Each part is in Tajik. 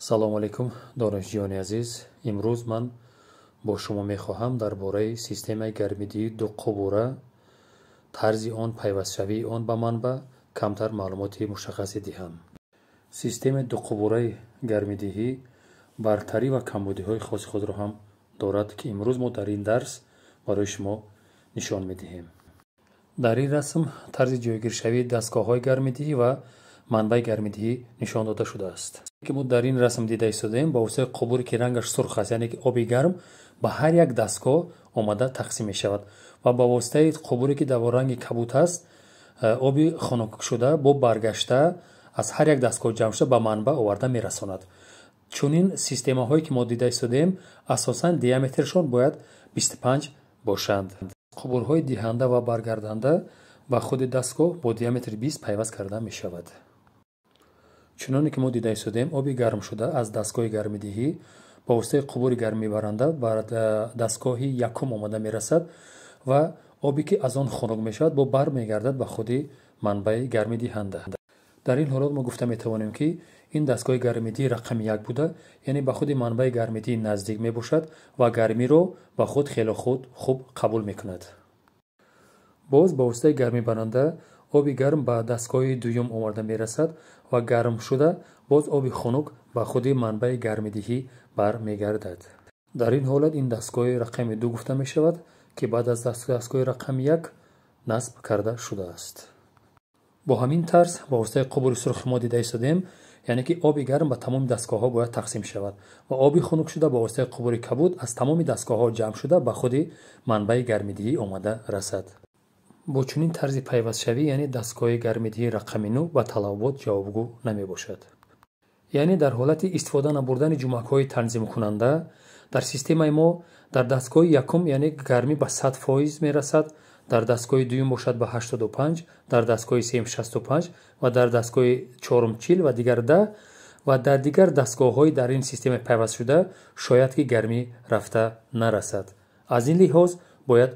Салому алайкум, донишҷӯёни азиз. Имрӯз ман бо шумо мехоҳам дар бораи системаи гармидиҳии дуқубура, тарзи он, пайвастшавии он ба манбаъ камтар маълумоти мушаххасе диҳам. Системаи дуқубураи гармидиҳӣ бартарӣ ва камбудиҳои хоси худро ҳам дорад, ки имрӯз мо дар ин дарс барои шумо нишон медиҳем. Дар ин расм тарзи ҷойгиршавии дастгоҳҳои гармидиҳӣ ва манбаи гармидиҳӣ нишон дода шудааст. Ки мо дар ин расм дида истодаем, ба воситаи қубуре, ки рангаш сурх аст, яъне ки оби гарм ба ҳар як дастгоҳ омада тақсим мешавад, ва ба воситаи қубуре, ки дар ранги кабуд аст, оби хунукшуда бо баргашта аз ҳар як дастгоҳ ҷамъ шуда ба манбаъ оварда мерасонад. Чунин системаҳое, ки мо дида истодаем, асосан диаметршон бояд 25 бошанд. Қубурҳои диҳанда ва баргарданда ба худи дастгоҳ бо диаметри 20 пайваст карда мешавад. Чуноне ки мо дида истодаем, оби гармшуда аз дастгоҳи гармидиҳӣ ба воситаи қубури гармибаранда ба дастгоҳи якум омада мерасад ва обе ки аз он хунук мешавад, бо бармегардад ба худи манбаи гармидиҳанда. Дар ин ҳолат мо гуфта метавонем, ки ин дастгоҳи гармидиҳӣ рақами як буда, яъне ба худи манбаи гармидиҳӣ наздик мебошад ва гармиро ба худ хело хуб қабул мекунад. Боз ба воситаи гармибаранда оби гарм ба дастгоҳи дуюм оварда мерасад ва гарм шуда боз оби хунук ба худи манбаи гармидиҳӣ бармегардад. Дар ин ҳолат ин дастгоҳи рақами ду гуфта мешавад, ки баъд аз дастгоҳи рақами як насб карда шудааст. Бо ҳамин тарз ба воситаи қубури сурхи мо дида истодаем, яъне ки оби гарм ба тамоми дастгоҳҳо бояд тақсим шавад ва оби хунук шуда ба воситаи қубури кабуд аз тамоми дастгоҳҳо ҷамъ шуда ба худи манбаи гармидиҳӣ омада расад. Бо чунин тарзи пайвастшавӣ, яъне дастгоҳи гармидиҳии рақами нӯ ба талабот ҷавобгӯ намебошад. Яъне дар ҳолати истифода набурдани ҷумакҳои танзимкунанда дар системаи мо дар дастгоҳи якум, яъне гармӣ ба 100% мерасад, дар дастгоҳи дуюм бошад ба 85, дар дастгоҳи сеюм 65 ва дар дастгоҳи чорум 40 ва дигар 10, ва дар дигар дастгоҳҳои дар ин система пайвастшуда шояд ки гармӣ рафта нарасад. Аз ин лиҳоз бояд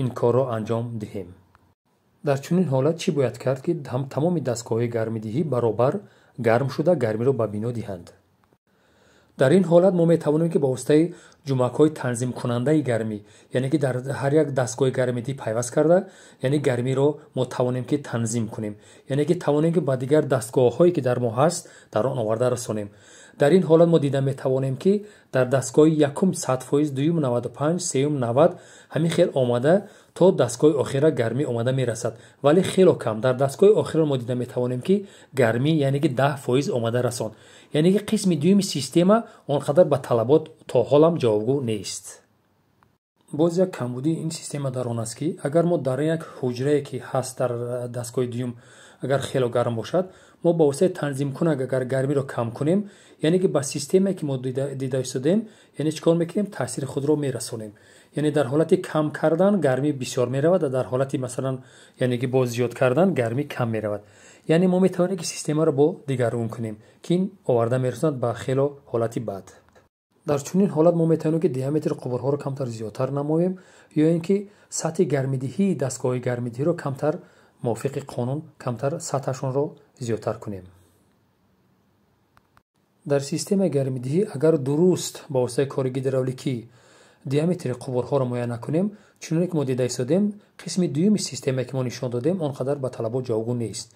ин корро анҷом диҳем. Дар чунин ҳолат чӣ бояд кард, ки тамоми дастгоҳҳои гармидиҳӣ баробар гарм шуда гармиро ба бино диҳанд? Дар ин ҳолат мо метавонем, ки ба воситаи ҷумакҳои танзимкунандаи гармӣ, яъне ки дар ҳар як дастгоҳи гармидиҳӣ пайваст карда, яъне гармиро мо тавонем, ки танзим кунем, яъне ки тавонем, ки ба дигар дастгоҳҳое, ки дар мо ҳаст, дар он оварда расонем. Дар ин ҳолат мо дида метавонем, ки дар дастгоҳи якум 100%, дуюм 95, сеюм 90, ҳамин хел омада то дастгоҳи охира гармӣ омада мерасад, вале хело кам. Дар дастгоҳи охира мо дида метавонем, ки гармӣ, яъне ки 10% омада расон, яъне ки қисми дуюми система он қадар ба талабот то ҳолам ҷавобгӯ нест. Боз як камбудии ин система дар он аст, ки агар мо дар як ҳуҷрае, ки ҳаст дар дастгоҳи дуюм, агар хело гарм бошад, мо ба воситаи танзимкунак агар гармиро кам кунем, яъне ки ба системае, ки мо дида истодаем, яъне чӣ кор мекунем? Таъсири худро мерасонем. Яъне дар ҳолати кам кардан гармӣ бисёр меравад ва дар ҳолати, масалан, яъне ки боз зиёд кардан гармӣ кам меравад. Яъне мо метавонем, ки системаро бо дигаргун кунем, ки ин оварда мерасонад ба хело ҳолати бад. Дар чунин ҳолат мо метавонем, ки диаметри қубурҳоро камтар зиёдтар намоем ё ин ки сатҳи гармидиҳии дастгоҳҳои гармидиҳиро камтар мувофиқи қонун камтар сатҳашонро зиёдтар кунем. Дар системаи гармидиҳӣ агар дуруст ба воситаи кори гидравликӣ диаметри қубурҳоро муайян накунем, чуноне ки мо дида истодем, қисми дуюми системае, ки мо нишон додем, он қадар ба талабот ҷавобгӯ нест.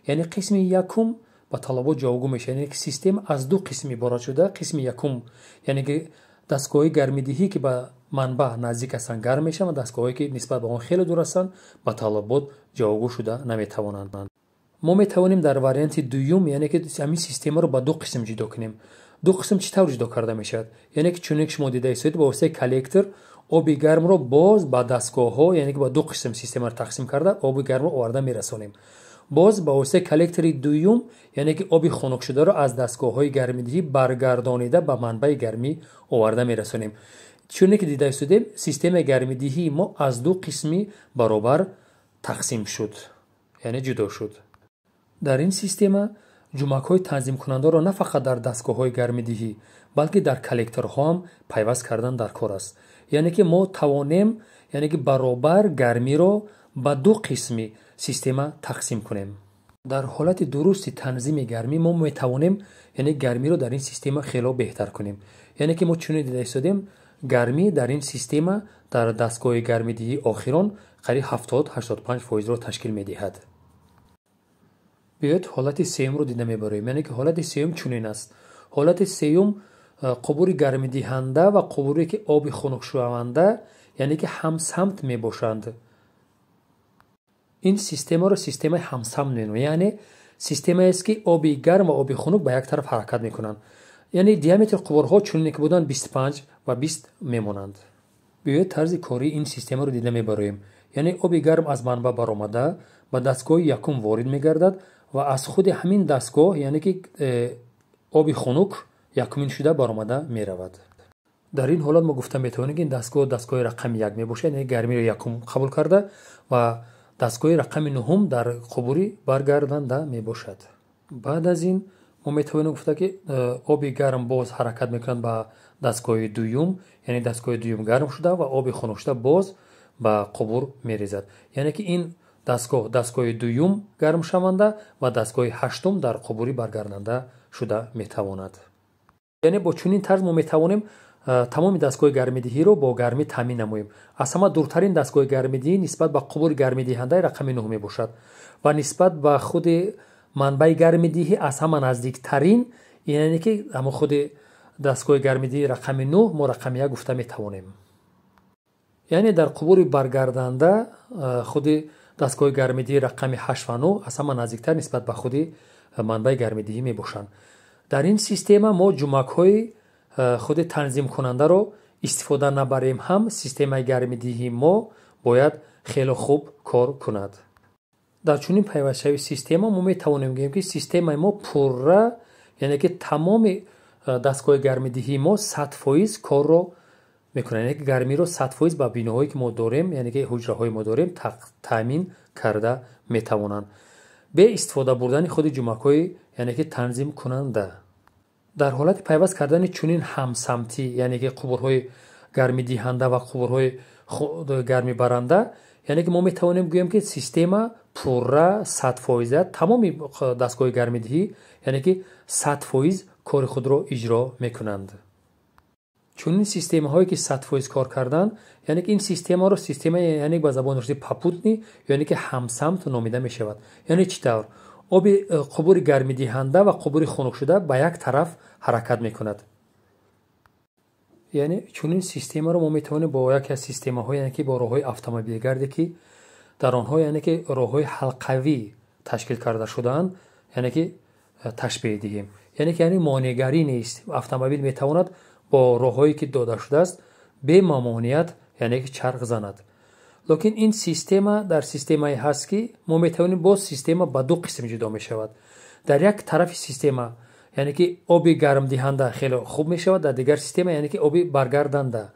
Яъне қисми якум ба талабот ҷавобгӯ мешавад, яъне ки система аз ду қисм иборат шуда: қисми якум, яъне ки дастгоҳҳои гармидиҳӣ, ки ба манбаъ наздик ҳастанд, гарм мешаванд, ва дастгоҳҳое, ки нисбат ба он хеле дур ҳастанд, ба талабот ҷавобгӯ шуда наметавонанд. Мо метавонем дар варианти дуюм, яъне ки ҳамин системаро ба ду қисм ҷудо кунем. Ду қисм чӣ тавр ҷудо карда мешавад? Яъне ки чуноне ки шумо дида истоед, ба воситаи коллектор оби гармро боз ба дастгоҳҳо, яъне ки ба ду қисм системаро тақсим карда, оби гармро оварда мерасонем. Боз ба воситаи коллектори дуюм, яъне ки оби хунукшударо аз дастгоҳҳои гармидиҳӣ баргардонида ба манбаи гармӣ оварда мерасонем. Чуноне ки дида истодем, системаи гармидиҳии мо аз ду қисми баробар тақсим шуд, яъне ҷудо шуд. Дар ин система ҷумакҳои танзимкунандаро на фақат дар дастгоҳҳои гармидиҳӣ, балки дар коллекторҳо ҳам пайваст кардан дар кор аст, яъне ки мо тавонем, яъне ки баробар гармиро ба ду қисми система тақсим кунем. Дар ҳолати дурусти танзими гармӣ мо метавонем, яъне гармиро дар ин система хело беҳтар кунем. Яъне ки мо чунин дида истодем, гармӣ дар ин система дар дастгоҳи гармидиҳии охирон қариб 70-85%-ро ташкил медиҳад. Биёед, ҳолати сеюмро дида мебароем. Яъне ки ҳолати сеюм чунин аст. Ҳолати сеюм: қубури гармидиҳанда ва қубуре ки оби хунукшаванда, яъне ки ҳамсамт мебошанд. Ин системаро системаи ҳамсамт меноманд, яъне системаест, ки оби гарм ва оби хунук ба як тараф ҳаракат мекунанд. Яъне диаметри қубурҳо чунине ки буданд, 25 ва 20 мемонанд. Биёед, тарзи кории ин системаро дида мебароем. Яъне оби гарм аз манбаъ баромада, ба дастгоҳи якум ворид мегардад ва аз худи ҳамин дастгоҳ, яъне ки оби хунук якумин шуда баромада меравад. Дар ин ҳолат мо гуфта метавонем, ки ин дастгоҳ дастгоҳи рақами як мебошад, яъне гармиро якум қабул карда, ва дастгоҳи рақами нуҳум дар қубури баргарданда мебошад. Баъд аз ин мо метавонем гуфта, ки оби гарм боз ҳаракат мекунад ба дастгоҳи дуюм, яъне дастгоҳи дуюм гарм шуда ва оби хунук шуда боз ба қубур мерезад. Яъне ки ин дастгоҳ дастгоҳи дуюм гармшаванда ва дастгоҳи ҳаштум дар қубури баргарданда шуда метавонад. Яъне бо чунин тарз мо метавонем тамоми дастгоҳи гармидиҳиро бо гармӣ таъмин намоем. Аз ҳама дуртарин дастгоҳи гармидиҳӣ нисбат ба қубури гармидиҳандаи рақами нӯҳ мебошад ва нисбат ба худи манбаи гармидиҳӣ аз ҳама наздиктарин, яъне ки ҳамон худи дастгоҳи гармидиҳии рақами нӯҳ мо рақами як гуфта метавонем. Яъне дар қубури баргарданда худи дастгоҳи гармидиҳии рақами ҳашт ва нӯҳ аз ҳама наздиктар нисбат ба худи манбаи гармидиҳӣ мебошанд. Дар ин система мо ҷумакҳои худи танзимкунандаро истифода набарем ҳам, системаи гармидиҳии мо бояд хело хуб кор кунад. Дар чунин пайвастшавии система мо метавонем гӯем, ки системаи мо пурра, яъне ки тамоми дастгоҳи гармидиҳии мо 100% корро мекунад, яъне ки гармиро 100% ба биноҳое ки мо дорем, яъне ки ҳуҷраҳои мо дорем, таъмин карда метавонанд бе истифода бурдани худи ҷумакҳои, яъне ки танзимкунанда. Дар ҳолати пайваст кардани чунин ҳамсамтӣ, яъне ки қубурҳои гармидиҳанда ва қубурҳои гармибаранда, яъне ки мо метавонем гӯем, ки система пурра 100%-а, тамоми дастгоҳи гармидиҳӣ, яъне ки 100% кори худро иҷро мекунанд. Чунин системаҳое ки 100% кор карданд, яъне ки ин системаро система, яъне ба забони русӣ попутный, яъне ки ҳамсамт номида мешавад. Яъне чӣ тавр? Оби қубури гармидиҳанда ва қубури хунукшуда ба як тараф ҳаракат мекунад. Яъне чунин системаро мо метавонем бо яке аз системаҳо, яъне ки бо роҳҳои автомобилгарде, ки дар онҳо, яъне ки роҳҳои ҳалқавӣ ташкил карда шудаанд, яъне ки ташбеҳ диҳем. Яъне ки яъне монеъгарӣ нест, автомобил метавонад бо роҳҳое ки дода шудааст бемамоният, яъне ки чарх занад. Лекин ин система дар системае ҳаст, ки мо метавонем, боз система ба ду қисм ҷудо мешавад. Дар як тарафи система, яъне ки оби гармдиҳанда хеле хуб мешавад, дар дигар система, яъне ки оби баргарданда.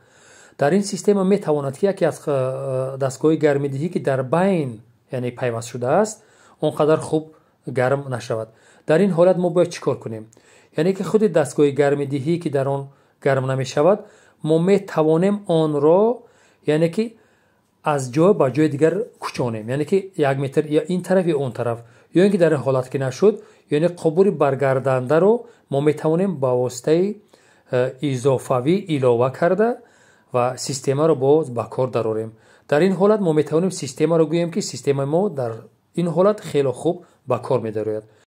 Дар ин система метавонад, ки яке аз дастгоҳи гармидиҳӣ, ки дар байн, яъне пайваст шудааст, он қадар хуб гарм нашавад. Дар ин ҳолат мо бояд чӣ кор кунем? Яъне ки худи дастгоҳи гармидиҳӣ, ки дар он гарм намешавад, мо метавонем онро, яъне ки аз ҷой ба ҷои дигар кӯчонем, яъне ки 1 метр ё ин тараф ё он тараф, ё ин ки дар ин ҳолат ки нашуд, яъне қубури баргардандаро мо метавонем ба воситаи изофавӣ илова карда ва системаро боз ба кор дарорем. Дар ин ҳолат мо метавонем системаро гӯем, ки системаи мо дар ин ҳолат хело хуб ба кор медарояд.